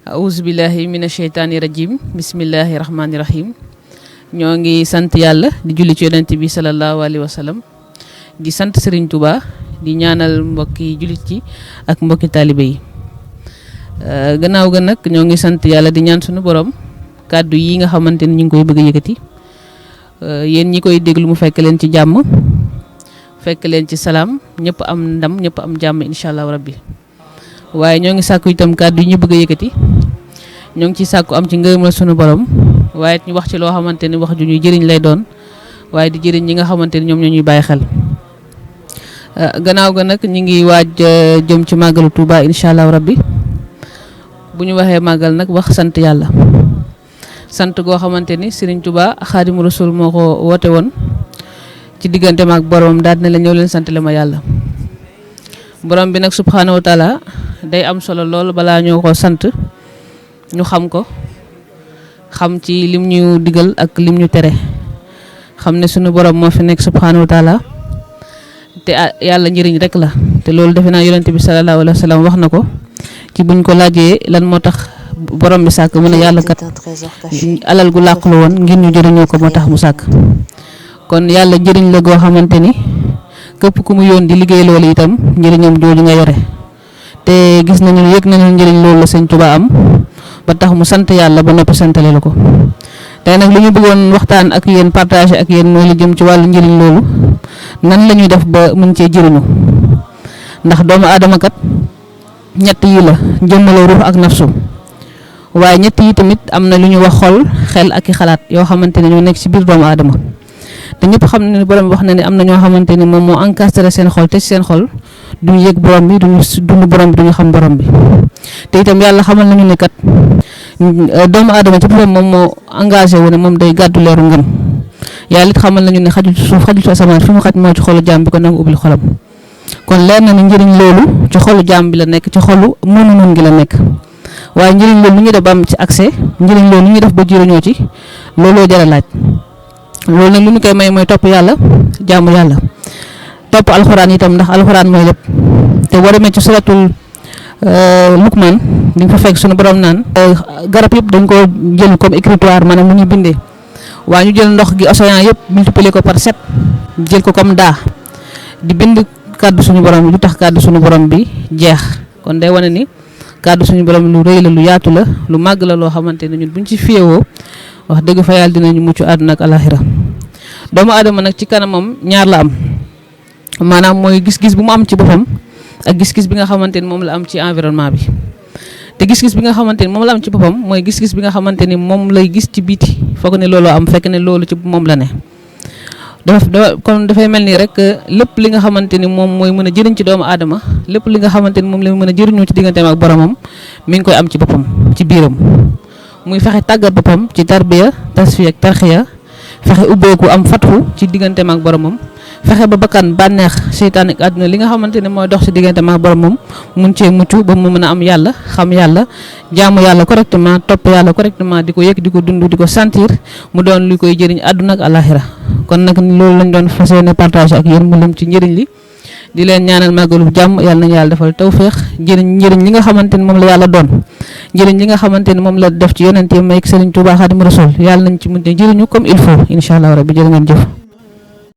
Auzubillahi mina sheytaani rajim bismillahi rahmaani rahim ñoo ngi sant yàlla di julli ci yonent bi sallallahu alayhi wa sallam di sant Serigne Touba di ñaanal mbokki jullit ci ak mbokki taalibe yi gannaaw ga nag ñoo ngi sant yàlla di ñaan suñu borom kàddu yi nga xamante ni ñu ngi koy bëgg a yëkkati yéen ñi koy déglu mu fekk leen ci jàmm fekk leen ci salaam ñëpp am ndam ñëpp am jàmm incha allah rabbi waaye ñoo ngi sàkku itam kàddu yi ñu bëgg a yëkkati ñoo ngi ci sàkku am ci ngërëmal sunu borom waaye ñu wax ci loo xamante ni wax ju ñuy jëriñ lay doon waaye di jëriñ ñi nga xamante ni ñoom ñoo ñuy bàyyi xel gannaaw ga nag ñu ngi waaj jëm ci màggalu Touba incha allah rabbi bu ñu waxee màggal nag wax sant yàlla sant goo xamante ni Serigne Touba Xaadimu Rasul moo ko woote woon ci diggante maag boromam daal na la ñëw leen sant le ma yàlla borom bi nag subxanahu wa taala day am solo lool balaa ñoo ko sant ñu xam ko xam ci lim ñu digal ak lim ñu tere xam ne sunu borom moo fi nekk subxanahu wa taala te yàlla njëriñ rek la te loolu defe naa yonent bi sallallahu alayhi wa sallam wax na ko ci buñ ko laajee lan moo tax borom bi sàkk mu ne yàlla kat alal gu làqu la woon ngir ñu jëriñoo ko moo tax mu sàkk kon yàlla njëriñ la goo xamante ni képp ku mu yoon di liggéey loolu itam njëriñam jooju nga yore te gis nañu yëg nañu njëriñ loolu la sëñ Touba am ba tax mu sant yàlla ba noppi santale la ko tey nag li ñu bëggoon waxtaan ak yéen partage ak yéen mooy li jëm ci wàllu njëriñ loolu nan la ñuy def ba mën cee jëriñu ndax doomu aadama kat ñett yi la jëmmaloo ruux ak nafsu waaye ñett yi tamit am na lu ñu wax xol xel ak i xalaat yoo xamante ne ñoo nekk ci biir doomu aadama te ñëpp xam ne borom wax na ne am na ñoo xamante ni moom moo encastré seen xol te seen xol duñu yëg borom bi duñu dund borom bi duñu xam borom bi te itam yàlla xamal nañu ne kat doomu aadama ci boppam moom moo engagé wu ne moom day gàddu leeru ngëm yàlla it xamal nañu ne xajul ci suuf xajul ci asamaan fi mu xaj moo ci xolu jaam bi ko nangu ubbil xolam kon leer na ne njëriñ loolu ci xolu jaam bi la nekk ci xolu mënu gi la nekk waaye njëriñ loolu lu ñuy def ba am ci accès njëriñ loolu lu ñuy def ba jëriñoo ci looloo jar a laaj loolu nag lu ñu koy may mooy topp yàlla jaamu yàlla topp alxuraan itam ndax alxuraan mooy lépp te boo demee ci suratul Luqman di nga fa fekk sunu borom naan garab yëpp dañ ko jël comme écritoire maanaam lu ñuy bindee waaye ñu jël ndox gi océan yëpp multiplier ko par 7 jël ko comme daa di bind kàddu suñu borom bi lu tax kàddu suñu borom bi jeex kon day wane ni kàddu suñu borom lu rëy la lu yaatu la lu màgg la loo xamante ne ñun buñ ci fiyewoo wax dëgg fa yàlla dinañu mucc àdduna ak alaxira doomu aadama nag ci kanamam ñaar la am maanaam mooy gis-gis bu mu am ci boppam ak gis-gis bi nga xamante ni moom la am ci environnement bi te gis-gis bi nga xamante ni moom la am ci boppam mooy gis-gis bi nga xamante ni moom lay gis ci biti foog ne loolu am fekk ne loolu ci moom la ne kon dafay mel ni rek lépp li nga xamante ni moom mooy mën a jëriñ ci doomu aadama lépp li nga xamante ni moom la mën a jëriñoo ci digganteem ak boromam mi ngi koy am ci boppam ci biiram muy fexe tàggat boppam ci tarbiya tasfiya ak tarxiya fexe ubbeeku am fatxu ci digganteem ak boromam fexe ba bakkan bànneex seytaan ak àdduna li nga xamante ne mooy dox ci digganteem ak boromam mun cee mucc ba mu mën a am yàlla xam yàlla jaamu yàlla correctement topp yàlla correctement di ko yëg di ko dund di ko sentir mu doon lu koy jëriñ àdduna ak alaxira kon nag loolu lañ doon fas yéene partage ak yéen mu lim ci njëriñ li di leen ñaanal màggalu jàmm yàlla nañu yàlla defal tawféex njëriñ li nga xamante ni moom la yàlla doon njëriñ li nga xamante ni moom la def ci yonent yi may Serigne Touba Xaadimu Rasul yàlla nañ ci mën a jëriñu comme il faut incha allah rabbi jërë ngeen jëf